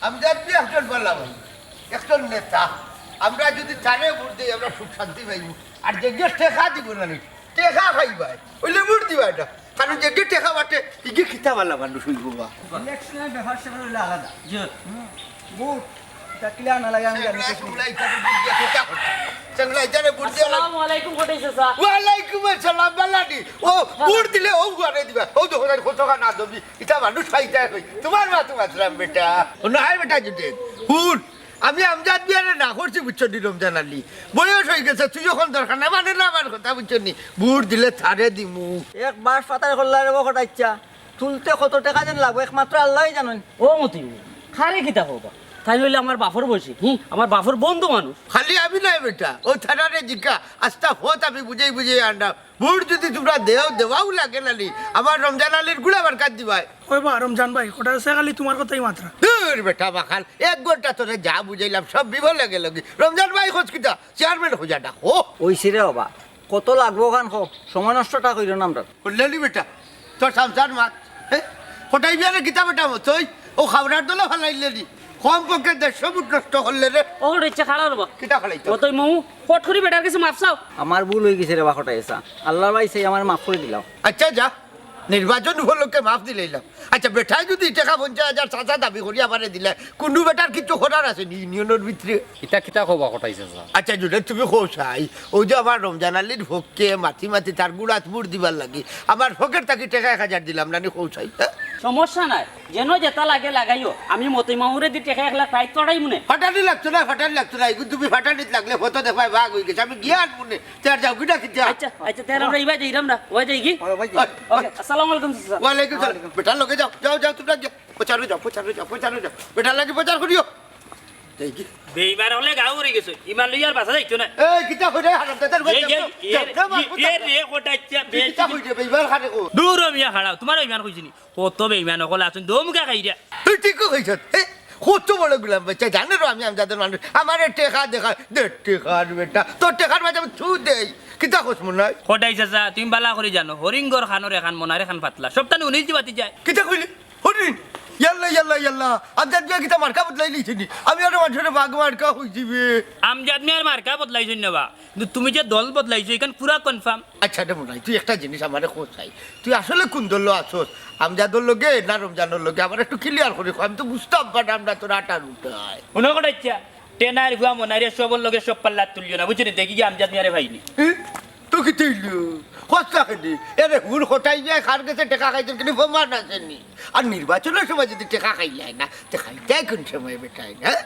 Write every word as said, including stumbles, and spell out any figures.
আমজাদ মিয়া একজন ভালা ভাই, একজন নেতা। আমরা যদি তারে ভোট দেই, আমরা সুখ শান্তি পাইমু। আর যেগিয়ে টেকা দিবো না নি, টেকা খাইবায়, অইলে ভোট দিবায় না। কারণ যেগিয়ে টেকা বাটে, ইগিয়ে কিতা ভালা মানুষ অইবো বা। ইলেকশনের ব্যাপার স্যাপার অইলে আলাদা। জি। ভোট, ইটা clear না লাগে আমি জানি। আসসালামু আলাইকুম, কটাই চাচা। ওয়ালাইকুম আসসালাম, ভালা নি? ও, ভোট দিলে ও ঘরে দিবা। ও দেখো, তাই কত টাকা না দেবি। ইটা মানুষ পাইতায় কই? তোমার মা তোমার রাম বেটা। ও না, হায় বেটা জুটে। হুন, আমি আমজাদ মিয়ারে না করছি, বুঝছো নি রমজান আলী? বয়স অই গেছে, তুই যখন দরকার না, মানে না আমার কথা, বুঝছো নি? ভোট দিলে তারে দিমু। এক বাঁশ পাতার কল্লা রে বা কটাই চাচা। তুলতে কত টেকা যেন লাগবো, একমাত্র আল্লায় জানইন। ও মতি, কারে কিতা কইবা? তাইন অইলে আমার বাপর বয়সী, হি, আমার বাপর বন্ধু মানুষ। খালি আমি নায় বেটা, ও থানারে জিকা, আস্তা ফত আমি বুঝাই বুঝাই আনরাম। ভোট যদি তুমরা দেও, দেওয়াউ লাগে না নি, আমার রমজান আলীর গুলা বরকত দিবায়। ওই বা, রমজান ভাই, কটাই চাচা খালি তোমার কথাউ মাতরা। দূর বেটা বাখাল, এক ঘন্টা তোরে যা বুঝাইলাম, সব বিফলে গেলোগি। রমজান ভাই, খোঁজ কিতা? চেয়ারম্যান খোঁজা ডাকো। অইছে রে বা, কত লাগবো খান কও, সময় নষ্টটা কইরো না আমরার। করলে নি বেটা, তোর সংসার মাত। হে? কটাই মিয়ারে কিতা বেটা মতই? ও খাওয়ার দলে ফালাইলে নি। কমপক্ষে দেড়শো ফুট নষ্ট করলে রে। ও রে, ইচ্ছা খাড়া রে বা। কিতা খাড়াইতো? মতই মু, ফট করি বেটার কাছে মাফ চাও। আমার ভুল অই গেছে রে বা কটাই চাচা। আল্লার বায় চাই আমারে মাফ করি দিলাও। আচ্ছা যা, নির্বাচন উপলক্ষে মাফ দিলাইলাম। আচ্ছা বেটায় যদি টেকা পঞ্চাশ হাজার চাচা দাবি করি আমারে দিলে, কুনু বেটার কিচ্ছু করার আছে নি ইউনিয়নর ভিতরে? ইটা কিতা কও বা কটাই চাচা? আচ্ছা জুটে তুমি কও চাই, অউ যে আমার রমজান আলীর পক্ষে মাতি মাতি তার গুড়াত ভোট দিবার লাগি আমার পকেট থাকি টেকা এক হাজার দিলাম না নি কও চাই, হ্যাঁ? সমস্যা নাই, যেন যেটা লাগে লাগাইও। আমি মতই মামুরে দি টেকা এক লাখ টাইট করাই মনে। ফাটানি লাগতো না, ফাটানি লাগতো না। এগুন তুমি ফাটানিত লাগলে ফত দেখায় ভাগ অই গেছে। আমি গিয়া আর মনে, তে আর যাও, কিটা কিতা? আচ্ছা, আচ্ছা, তে আর আমরা ইবায় যাইরাম না, ওই যাই কি? ওই, ওই যাই। ওকে, আসসালামু আলাইকুম, চাচা। ওয়ালাইকুম সালাম। বেটার লগে যাও, যাও, যাও, তোমরা গিয়া। প্রচারে যাও, প্রচারে যাও, প্রচারে যাও। বেটার লাগি প্রচার করিও। যাই কি? বেইমান অকলে গাঁও উড়ি গেছে। ইমান লইয়া আর বাঁচা যাইতো না। এই, কিতা কইরে, হারামজাদার এই, বাচ্চা? এই, যাও, এই, যাও, মার এই, প্রচার এই, কর। রে, কটাই চাচা, তুই কিতা কইরে, বেইমান খানে কো? দূর হ মিয়া, খাড়াও। তোমার বেইমান কইছি নি? কত বেইমান অকল আছইন, দম মুখা খাইরা। তুই ঠিকউ কইছস। এ, কত বড় গুলাম বাচ্চা, জানে রো আমি আমজাদর মানুষ। আমারে টেকা দেখায়, দে টেকার বেটা। তোর টেকার মাঝে আমি ছু দেই। কিতা কস মনাই? কটাই চাচা, তুমি বালা করি জানো, হরিঙ্গর খানোর এখান মনার এখান পাতলা। সবটা নি উনিশ দিবাতি যায়। কিতা কইলি? হরিণ? ইয়াল্লা, ইয়াল্লা, ইয়াল্লা। আমজাদ মিয়া কিতা মার্কা বদলাইলিছে নি? আমি আরো মানুষরে বাঘ মার্কা কইছি বে। আমজাদ মিয়ার মার্কা বদলাইছইন না বা। কিন্তু তুমি যে দল বদলাইছো, ইখান পুরা confirm। আচ্ছা রে মনাই, তুই একটা জিনিস আমারে কও চাই, তুই আসলে কুন দলো আছস? আমজাদর লগে না রমজানর লগে? আমারে একটু clear করি ক, আমি তো বুঝতাম পারলাম না তোর আটার উঠায়। মনো কটাই চাচা, টেনার ফুয়া মনাইরে সবর লগে সব পাল্লাত তুলিও না, বুঝছো নি? দেখি গি আমজাদ মিয়ারে পাইনি। এ? তো কিতা অইলো? কস না কেনে? এরে হুর কটাই যায়, কার গেছে টেকা খাইছইন, কুনু প্রমাণ আছে নি? আর নির্বাচনর সময় যদি টেকা খাইলায় না, তে খাইতায় কুন সময় বেটায়, হ্যাঁ?